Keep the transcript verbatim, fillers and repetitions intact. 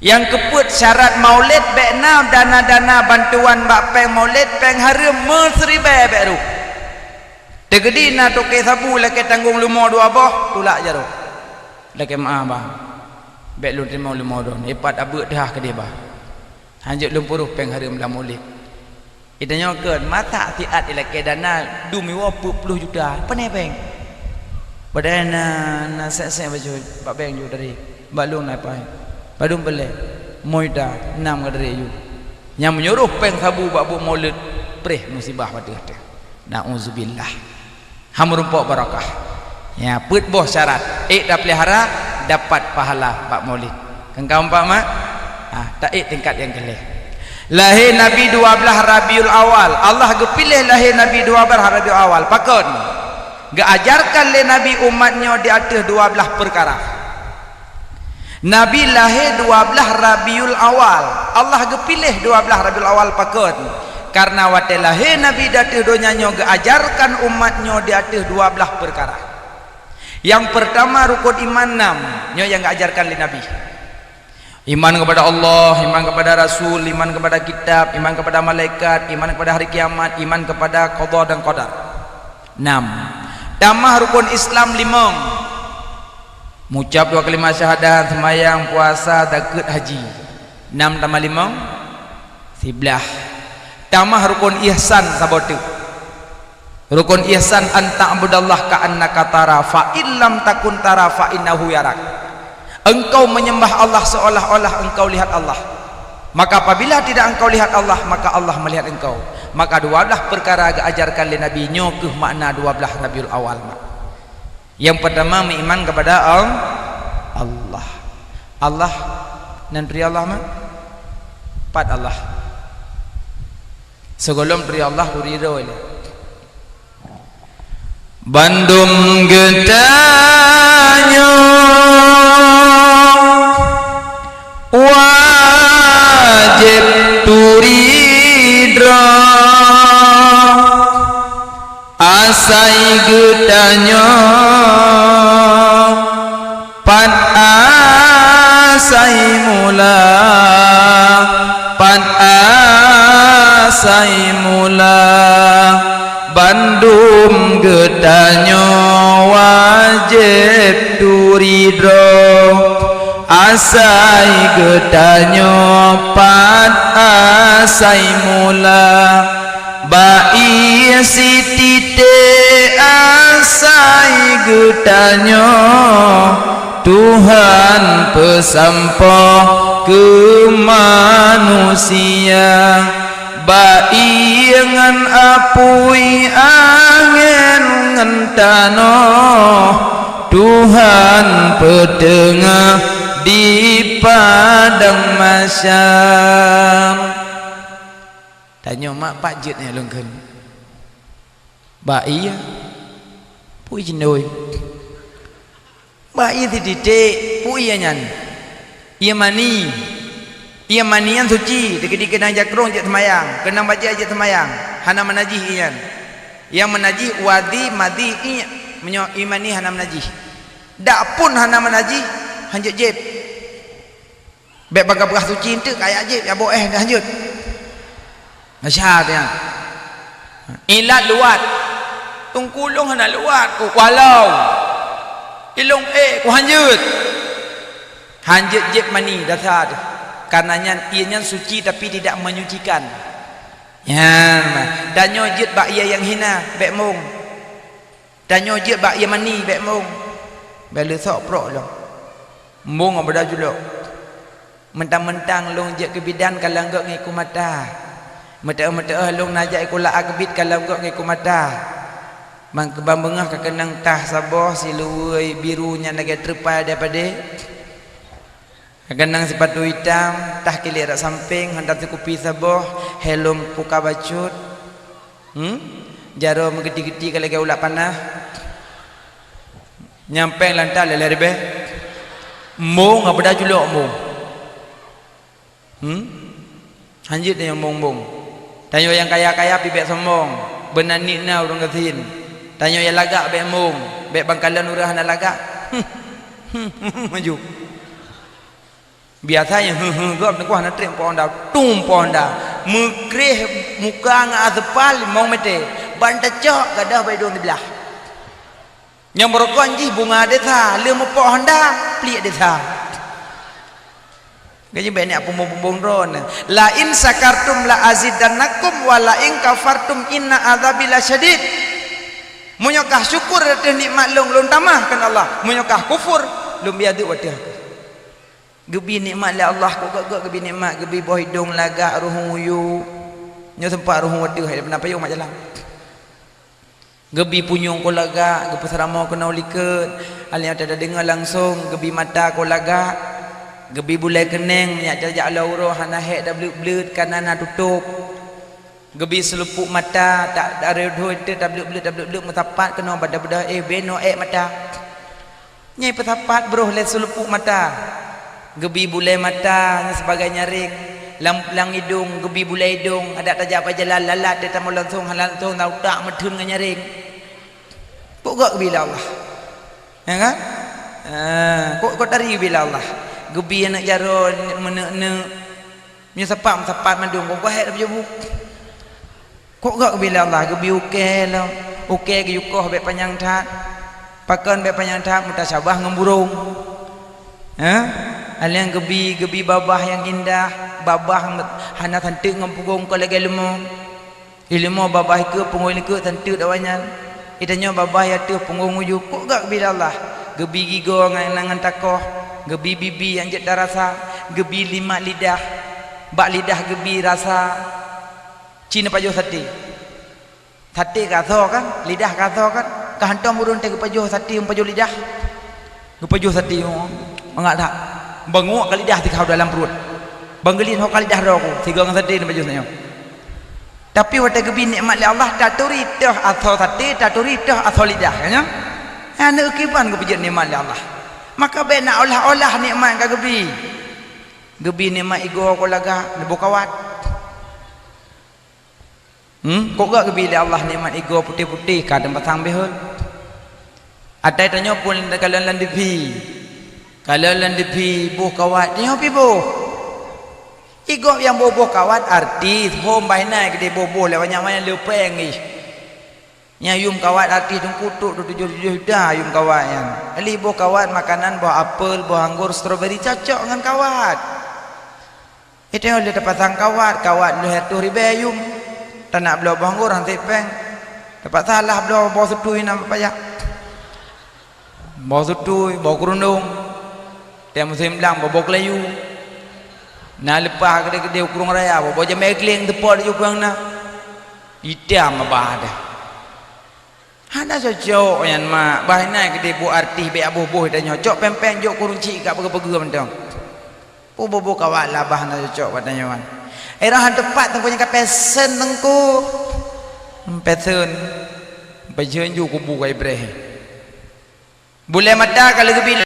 Nyang keupeuet syarat maulid bék na dana-dana bantuan bak péng maulid, péng hareuem meusiribèe bék rôh. Teukeudi na toke sabu lakée tanggong leumo dua boh, tulak jaroe. Lakée meu'ah, bah. Bék lôn teurimong leumo droeneuh, ipat abeuet teuhah keudeh, bah. Hanjeuet lôn peuroh péng hareuem lam maulid. Geutanyoe kheun, masa siat ilakée dana dum iwoe peuet ploh juta, pane péng? Padahai na, na sek-sek bacut, bak bank ju tadi, bak lôn na pai, bak lôn peureulée, lima juta, nam ka tadi ju. Nyang meunyoe roh péng sabu bak buet maulid, preh musibah bak teuh-teuh. Nauzubillah. Hana meurumpok barakah. Ya, peuet boh syarat. Ék tapeulihara, dapat pahala bak maulid. Kan ka empat, mak? Ah, taék tingkat nyang keulhèe. Lahé Nabi dua blaih Rabiul Awal. Allah geupiléh lahé Nabi dua blaih Rabiul Awal. Pakon? Geuajarkan lé Nabi umat nyoe di ateueh dua blaih peukara. Nabi lahé dua blaih Rabiul Awal. Allah geupiléh dua blaih Rabiul Awal pakon? Kareuna watée lahé Nabi di ateueh donya nyoe geuajarkan umat nyoe di ateueh dua blaih peukara. Nyang peurtama rukon iman nam, nyoe nyang geuajarkan lé Nabi. Iman kepada Allah, iman kepada Rasul, iman kepada kitab, iman kepada malaikat, iman kepada hari kiamat, iman kepada qada dan qadar. Nam. Tamah rukon Islam limong. Mucab dua kalimat syahadat, seumayang, puasa, zakeuet, haji. Nam tamah limong, siblaih. Tamah rukon ihsan saboh teuk. Rukon ihsan, "An ta'budallaha ka'annaka tara, fa in lam takun tara, fa innahu yarak." Engkau menyembah Allah seolah-olah engkau lihat Allah. Maka apabila tidak engkau lihat Allah, maka Allah melihat engkau. Maka dua blaih peukara geuajarkan lé Nabi, nyoe kheueh makna dua blaih Rabiul Awal, mak. Nyang peurtama, meuiman kepada Al-, Allah. Allah nan turi Allah, mak? Pat Allah. Sigohlom turi Allah, turi droe lé. Bandum geutanyoe wajéb turi droe. Asai geutanyoe pat asai mula, pat asai mula, bandum geutanyoe wajéb turi droe. Asai geutanyoe pat asai mula, bak ie sititék asai geutanyoe Tuhan peusampoe keu manusia. Bak ie ngon apui, angén ngon tanoh, Tuhan peuteungoh di padang mahsyar. Tanyoe mak, pat jeuet nyang lôn kheun? Bak ie, peue ie cindoi? Bak ie sititék, peue ie nyan? Ie mani. Ie mani nyan suci, teukeudi keunong jakrong jeuet seumayang, keunong bajée jeuet seumayang, hana meunajih ie nyan. Nyang meunajih wadhi, madhi, ie. Meunyoe ie mani hana meunajih. Dak phon hana meunajih, hanjeuet jieb. Bék bagaih-bagaih suci eunteuk, kajak jieb, jak boh éh, hanjeuet. Masya Allah. Ilat luwat. Teungku lôn hana luwat, ku walau. Ilôn éh, ku hanjeuet. Hanjeuet jieb mani, dasar teuh. Karena nyan, ie nyan suci tapi tidak menyucikan. Nyan, tanyoe jeuet bak ie nyang hina, bék mong. Tanyoe jeuet bak ie mani, bék mong. Bék leusok prok lom. Mong beuda julok. Meuntang-meuntang lôn jeuet keu bidan ka lheueh gét ngon iku mata. Meuteuoh-meuteuoh lôn na jak iku la'a keubiet ka lheueh gét ngon iku mata. Ban keubang beungoh ka keunong tah saboh siluweue biru nyang lagée treupai daripada. Ka keunong sipatu itam, tah kilék rot sampéng, hantom sikupi saboh, hélom puka bacut. Hmm? Jaroe meugeuti-geuti ka lagée ulak panah. Nyampéng lanta lé-lé ribée. Mong, apa dah julok mong? Hmm? Hanjeuet tanyoe mong-mong. Tanyoe nyang kaya-kaya pih bék sombong. Beunan nik na ureuëng gasien. Tanyoe nyang lagak bék mong. Bék bangkalan ureuëng hana lagak. Maju. Biasa nyang heuh-heuh gob teungoh na trép po Honda, tum po Honda. Meukreh muka ngon aspal limong meter. Ban tacok gadôh bak idong siblah. Nyang barokon jih bunga desa, lheueh mupok Honda, pliek desa. Gaji banyak pumbong-pumbong droeneuh. "La in syakartum la azidannakum wa la in kafartum inna adzabi lasyadid." Meunyoe kah syukur ateueh nikmat lôn, lôn tamah kheun Allah. Meunyoe kah kufur, lôn biaduk ateueh. Geubi nikmat lé Allah, kok gok-gok geubi nikmat, geubi boh idong lagak, ruhueng uyu. Nyoe sempat ruhueng ateueh, hai pernah payong mak jalan. Geubi punyueng kok lagak, geupeuseuramong keunoe likot, alèh nyang tadeungoe langsong, geubi mata kok lagak, geubi bulèe keuneng, nyang tajak lam uroe hana hék tableuet-bleuet, ka na na tutôp. Geubi seulupuk mata, tak, tak reudoh teuh tableuet-bleuet, tableuet-bleuet, meusapat keunoe bada-bada, eh, beno ék mata. Nyang peusapat broh lé seulupuk mata. Geubi bulèe mata nyang sibagai nyaréng. Lam, lam idong, geubi bulèe idong, adak tajak bak jalan lalat teuh tamong langsong, hana langsong na utak meutheun ngon nyaréng. Kok gok geubi lé Allah? Ya kan? Ah, kok, kok tari geubi lé Allah? Geubi aneuk jaroe meuneuk-neuk. Nyoe sapat-sapat mandum, kok gok hék tapeujeuet bu? Kok gok geubi lé Allah, geubi ukèe lom. Ukèe geuyue koh bèk panyang that. Pakon bèk panyang that, meutasabah ngon burông. Ha? Alèh geubi, geubi babah nyang indah, babah hana santeuk ngon punggong kon lagèe leumo. Ileumo babah ikeue, punggong ikeue santeuk awaknyan. Geutanyoe babah ateueh punggong uyu, kok gok geubi lé Allah. Geubi gigoe ngon, ngon takoh, geubi bibi nyang jeuet tarasa, geubi limat lidah. Bak lidah geubi rasa. Ci neupajoh saté. Saté ka asoe kan, lidah ka asoe kan. Ka hantom ureueng teuh geupajoh saté, geupajoh lidah. Geupajoh saté, oh, mangat that. Banguek ka lidah teuka u dalam pruet. Banggeuliet ho ka lidah droe ku, sigoe ngon saté neupajoh nyoe. Tapi watèe geubi nikmat lé Allah, taturi teuh asoe saté, taturi teuh asoe lidah, kan nyoe? Aneuk kiban geupeujeuet nikmat lé Allah. Maka bèk na olah-olah nikmat ka geubi. Geubi nikmat igoe kok lagak, neuboh kawat. Hmm? Kok gok geubi lé Allah nikmat igoe putéh-putéh ka teupasang beuhot. Atai tanyoe pun kalon lam TV. Kalon lam TV boh kawat, tanyoe pi boh. Igoe nyang boh-boh kawat artis, hom bah inan keudéh boh-boh lé banyak-banyak leupeng ih. Nyang yum kawat artis Teungku trok tujoh juta yum kawat nyan. Lheuh boh kawat makanan, boh apel, boh anggor, strawberry cocok ngon kawat. Itu nyang lheuh tapasang kawat, kawat lheuh reutôh ribèe yum. Tanak bloe boh anggor han sép pèng. Tapaksa lah bloe boh seutui na payah. Boh seutui, boh keurundong. Tiep musém blang boh-boh keulayu. Na leupah keudéh-keudéh u Krueng Raya, boh-boh jamèe gleng teupot di jukang na. Itam babah dah. Hana cocok nyan, mak. Bah inan keudéh boh artis bèk boh-boh tanyoe. Cok péng-péng jok keu ureueng chik ka peugah-peugah mantong. Boh-boh kawat lah bah hana cocok bak tanyoe nyan. Ira han teupat Teungku nyang ka pèsen Teungku. Pèsen. Pèsen ju kubu ka Ibrahim. Bulèe mata ka lheuh geubi